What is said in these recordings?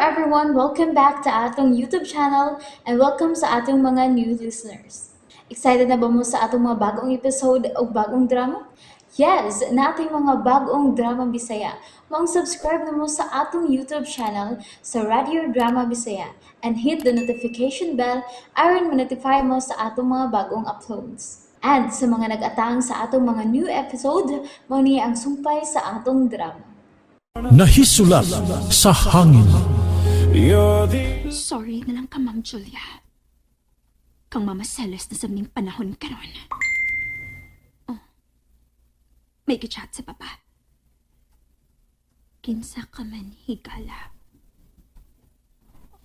everyone! Welcome back to atong YouTube channel and welcome sa atong mga new listeners. Excited na ba mo sa atong mga bagong episode o bagong drama? Yes, nating mga bagong drama Bisaya. Maong subscribe na mo sa atong YouTube channel sa Radio Drama Bisaya and hit the notification bell aron ma-notify mo sa atong mga bagong uploads. And sa mga nag-atang sa atong mga new episode, mao ni ang sumpay sa atong drama. Nahisulat sa hangin. Sorry na lang ka, Ma'am Julia. Kang Mama Celeste na sa ning panahon karon. Oh. May gichat sa papa. Kinsa ka man higala.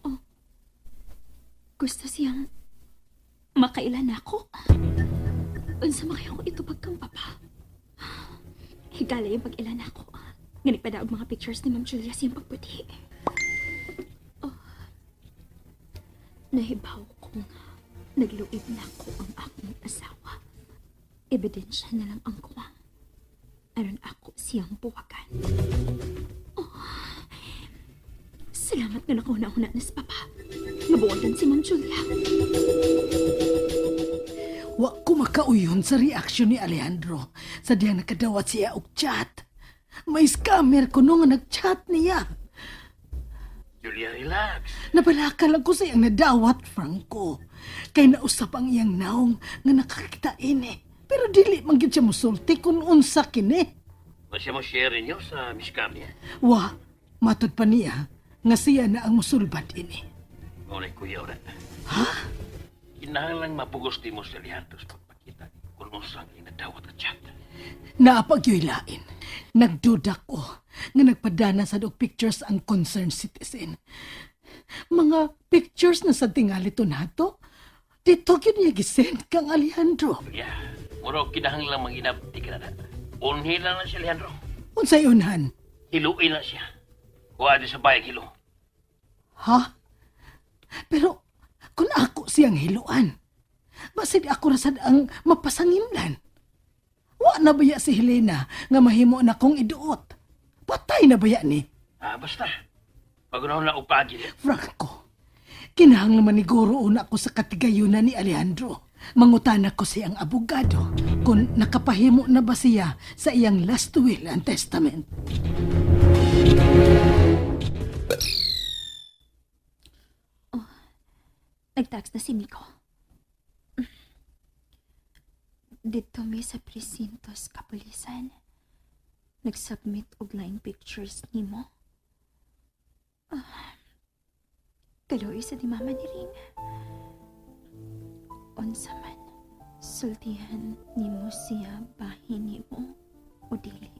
Oh. Gusto siyang makailan ako. Unsa makaya ko ito pagkang papa. Higala yung pag-ilan ako. Nga nagpadaog mga pictures ni Ma'am Julia siyang pagputi. Nahibaw ko nga nagluib na ko ang akong asawa. Ebidensya na lang ang kuwang. Aron ako siyang buwagan. Oh, salamat nga nakauna-una na sa papa. Nabuwagan si Ma'am Julia. Wa ko makauyon sa reaksyon ni Alejandro sa diyang nakadawat siya og chat. May scammer ko nga nag-chat niya. Julia, relax. Nabalaka lang ko sa iyang nadawat, Franco. Kay nausap ang iyang naong nga nakakita ini. Pero dili man gyud siya musulti kung unsa kini. Masya mo share niyo sa Miss Cam niya. Wa, matod pa niya nga siya na ang musulbad ini. Ngunay kuya ora. Ha? Kinahanglan mapugos di mo sa Alejandro sa pagpakita kung unsa ang inadawat ka chat. Naapagyoy lain. Nagduda ko nga nagpadana sa og pictures ang concerned citizen. Mga pictures na sa tingali to nato. Dito gyud niya gisend kang Alejandro. Julia, muro kinahanglan manginabti ka na. Unhin lang na si Alejandro. Unsay unhan? Hiluin na siya. Kuha di sa bayag hilo. Ha? Pero kung ako siyang hiluan, basid ako rasad ang mapasanginlan. Wa na baya si Helena nga mahimo na kong iduot. Patay na baya ni Ah, basta. Pagunahon na upagi niya. Franco. Kinahanglan maniguro una ko sa katigayunan ni Alejandro. Mangutana ko siyang abogado kung nakapahimo na ba siya sa iyang last will and testament. Nag-text na si Miko. Dito mi sa presintos kapulisan. Nag-submit og line pictures nimo. Ah, kaloy sa di mama ni Ring. Unsa man, sultihan nimo siya bahin nimo o dili.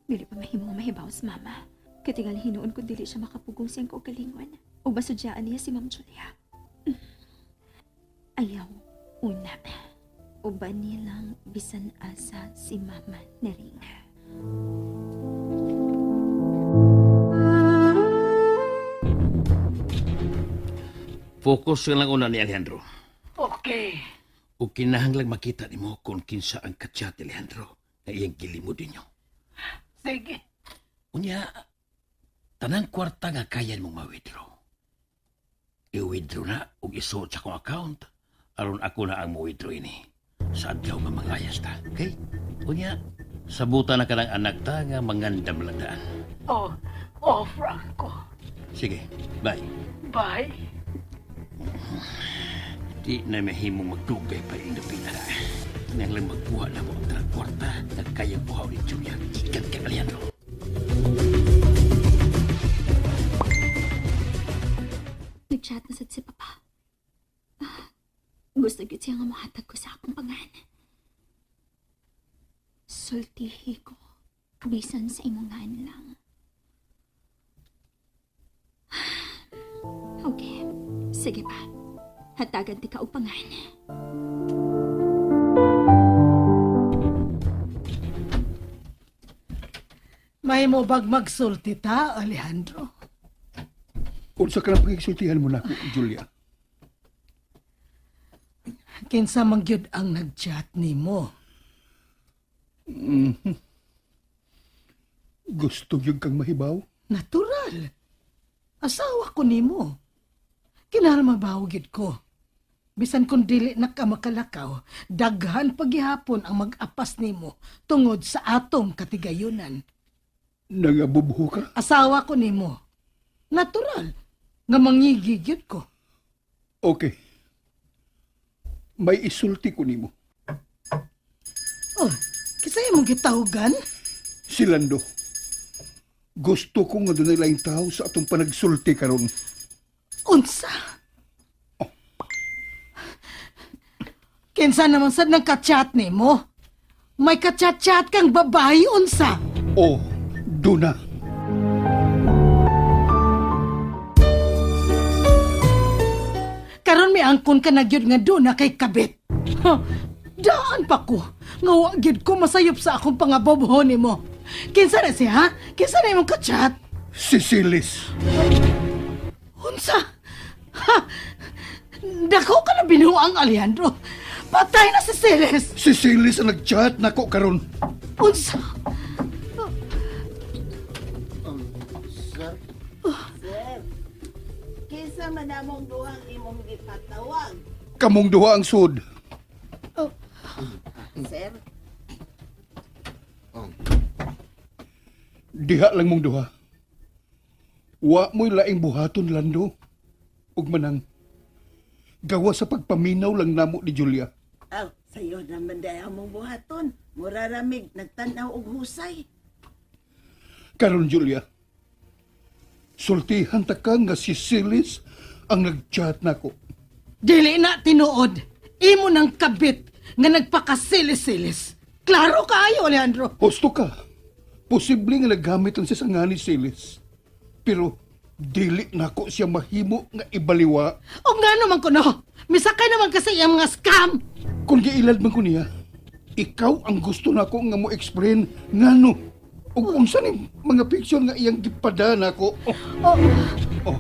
Dili pa mahimo nga mahibaw sa mama. Katingal hinuon ko dili siya makapugong siyang kaugalingon. O basudyaan niya si Ma'am Julia. Ayaw, una. Uban nilang bisan asa si Mama na rin. Focus lang una ni Alejandro. Okay. O kinahanglan makita nimo kung kinsa ang kachat ni Alejandro na iyang gilimod ninyo. Sige. Unya, tanang kwarta nga kaya mong ma-withdraw. I-withdraw na og isuot sa akong account aron ako na ang mo-withdraw ini. Sa adlaw nga manglayas ta, okay? Unya, sabutan na ka ng anak ta nga mangandam lang daan. Oh, oh Franco. Sige, bye. Bye. Di na mahimong magdugay pa yung napina na. Kinahanglan magkuha na mo ang tanang kwarta nga kaya buhaw ni Julia. Gikan kang Alejandro. Nag-chat na sad si Papa. Ah, gusto gyud siya nga mohatag ko sa akong pangan. Sultihi ko, bisan sa imong ngan lang. Okay, sige pa. Hatagan ti ka og pangan. Mahimo bag magsulti ta, Alejandro? Unsa ka na pagkisultihan mo nako, Julia? Kinsa man gyud ang nag-chat nimo? Gusto gyud kang mahibaw? Natural. Asawa ko nimo. Kinahanglan gid ko. Bisan kung dili na ka makalakaw, daghan paghihapon ang mag-apas nimo tungod sa atong katigayunan. Nangabubho ka? Asawa ko nimo. Natural nga mangigigit ko. Okay. May isulti ko nimo. Oh, kisay mong gitahugan? Si Lando. Gusto ko nga dunay laing tao sa atong panagsulti karon. Unsa? Kinsa naman sad nang kachat nimo? May kachat-chat kang babae unsa? Oh, duna. Karon may angkon ka na gyud nga doon na kay kabit. Ha, daan pa ko. Nga wa gyud ko masayop sa akong pangabobho nimo. Kinsa na siya, ha? Kinsa na imong kachat? Si Silis. Unsa? Ha? Dako ka na binuang, Alejandro. Patay na si Celes. Si Silis ang nag-chat nako karon. Unsa? Sir, Kinsa man among duhang imong gipatawag, Kamong duha ang sud. sir? Diha lang mong duha. Wa mo'y laing buhaton, Lando. Ug manang. Gawa sa pagpaminaw lang namo ni Julia. Aw, sayo naman dahil among buhaton. Mura ramig, nagtanaw og husay. Karon, Julia. Sultihan ta ka nga si Silis ang nag-chat nako. Dili na tinuod. Imo nang kabit nga nagpakasilis-silis. Klaro kaayo, Alejandro. Husto ka. Posible nga naggamit lang siya sa nga ni Silis. Pero dili nako siya mahimo nga ibaliwa. O nga naman ko no. Misakay naman kasi ang mga scam. Kung giilad man ko niya, ikaw ang gusto nako nga mo explain ngano ug unsa ni mga picture nga iyang gipada nako. Oh, Oh. oh.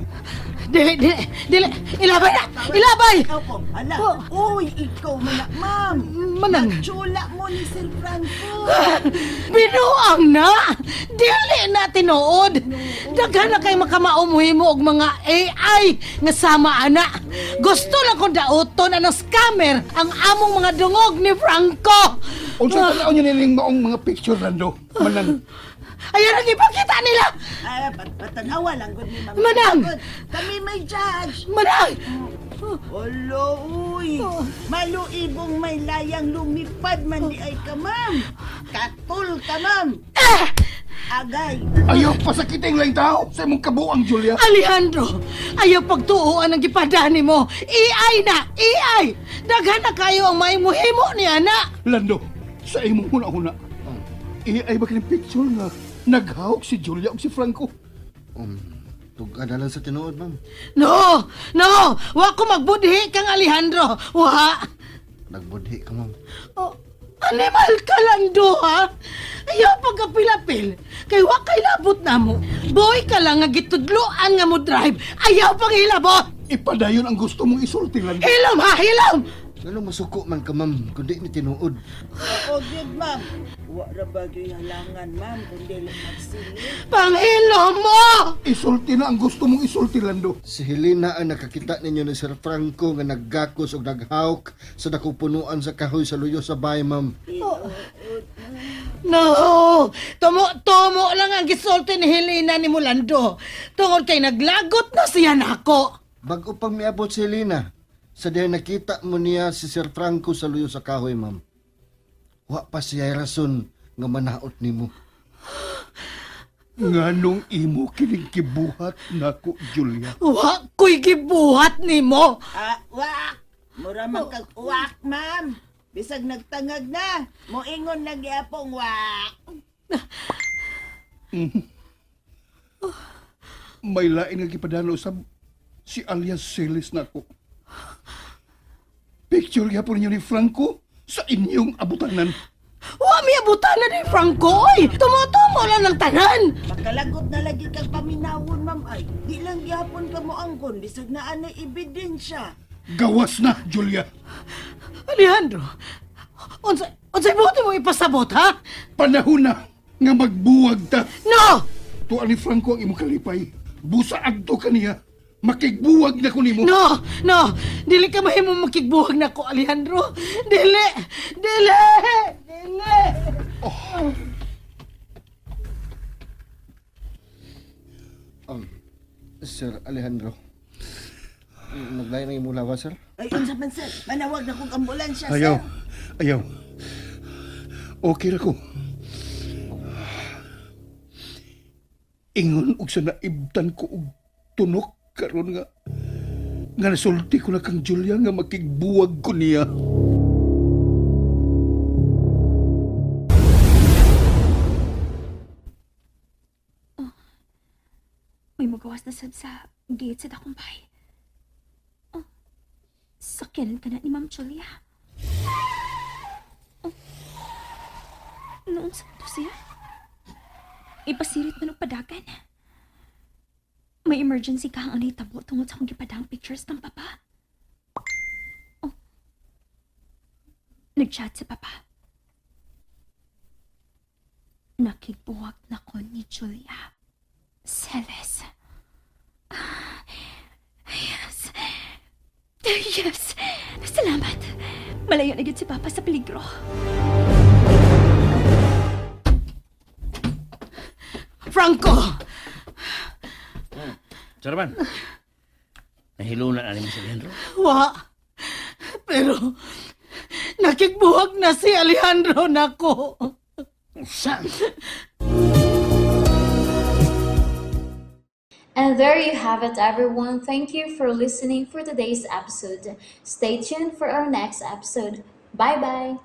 Dili, dili, dili. Ilabay na! Ilabay! Ako, ala. Oh. Uy, ikaw man na, ma'am. Manang. Chula mo ni Sir Franco. Binuang na! Dili na tinuod! Daghan na kay makamaumuhi mo og mga AI nga sama ana. Gusto lang kong dauton anang scammer ang among mga dungog ni Franco. Unsa tan-aw niya nining maong mga picture, Lando? Manang. Ayan ang ipakita nila! Ay, patanawa lang gud ni ma'am. Manang! Kami may judge. Manang! Olo, uy. Maluibong may layang lumipad man di ay ka, ma'am. Katul ka, ma'am. Eh! Agay. Ayaw pasakiting lang tao sa imong kabuang, Julia. Alejandro, ayaw pagtuoan ang gipadani mo. AI na! AI! Daghan na kayo ang maimuhimo ni ana. Lando, sa imong huna-huna. AI ba kining picture nga naghawk si Julia ug si Franco? Tug-an na lang sa tinuod, ma'am. No! No! Wa ko magbudhi kang Alejandro. Wa! Nagbudhi ka, ma'am. Oh, animal ka lang do, ha? Ayaw pagkapilapil. Kay wa kay labot na mo. Boy ka lang nga gitudloan nga mo drive. Ayaw pang hilabot! Ipadayon ang gusto mong isulti, Lando. Hilom ha! Hilom! Ngano masuko man ka, ma'am, kundi ni tinuod. O, gyud, ma'am. Wa ra ba gyud halangan, ma'am, kung dili magsili. Panghilom mo! Isulti na ang gusto mong isulti, Lando. Si Helena ang nakakita ninyo ni Sir Franco nga naggakos og naghawk sa nakupunuan sa kahoy sa luyo sa bay, ma'am. No! Tumo-tumo lang ang gisulti ni Helena ni Mulando. Tungod kay naglagot na siya nako. Bago pang miabot si Helena, sa diha nakita mo niya si Sir Franco sa luyo sa kahoy, ma'am. Wa pa siya rason nga manaot nimo. Nganong imo kining gibuhat nako, Julia? Wa ko'y gibuhat nimo. Ah, wak! Mura man kag wak, ma'am. Bisag nagtangag na, moingon lang gyapong wak. May lain nga gipadano usab si alias Celis nako. Picture gyapon ninyo ni Franco sa inyong abutanan. Wa mi abutan na ni Franco oy. Tumo-tumo lang ng tanan. Makalagot na lagi kag paminawon, ma'am ay. Di lang gyapon ka mo angkon bisag naa na ebidensya. Gawas na, Julia. Alejandro, unsa unsay buot mo ipasabot ha? Panahon na nga magbuwag ta. No! Tuan ni Franco ang imong kalipay. Busa adto kaniya. Makigbuwag na ko nimo. No! No! Dili ka mahimo makigbuhag na ko, Alejandro! Dili! Dili! Dili! Sir Alejandro. Naglayo na imong lawa, sir? Ay, unsa man, sir? Manawag na kong ambulansya, sir. Ayaw. Ayaw. Okay ra ko. Ingon og sa naibtan ko og tunok karon nga nga nasulti ko na kang Julia nga makigbuwag ko niya. May magawas na sad sa gate sa dakong bahay. Oh, sakyanan ka na ni Ma'am Julia. Oh, noon sa to siya? Ipasirit man og padagan. May emergency ka ang nahitabo tungod sa akong gipadang pictures kang papa. Oh. Nag-chat si papa. Nakigbuwag na ko ni Julia. Celes. Yes. Yes. Salamat. Malayo na gyud si Papa sa peligro. Franco! Saraman. Nahiluna na nimo si Alejandro. Wa! Pero, nakigbuhag na si Alejandro nako. Usa. And there you have it, everyone. Thank you for listening for today's episode. Stay tuned for our next episode. Bye bye.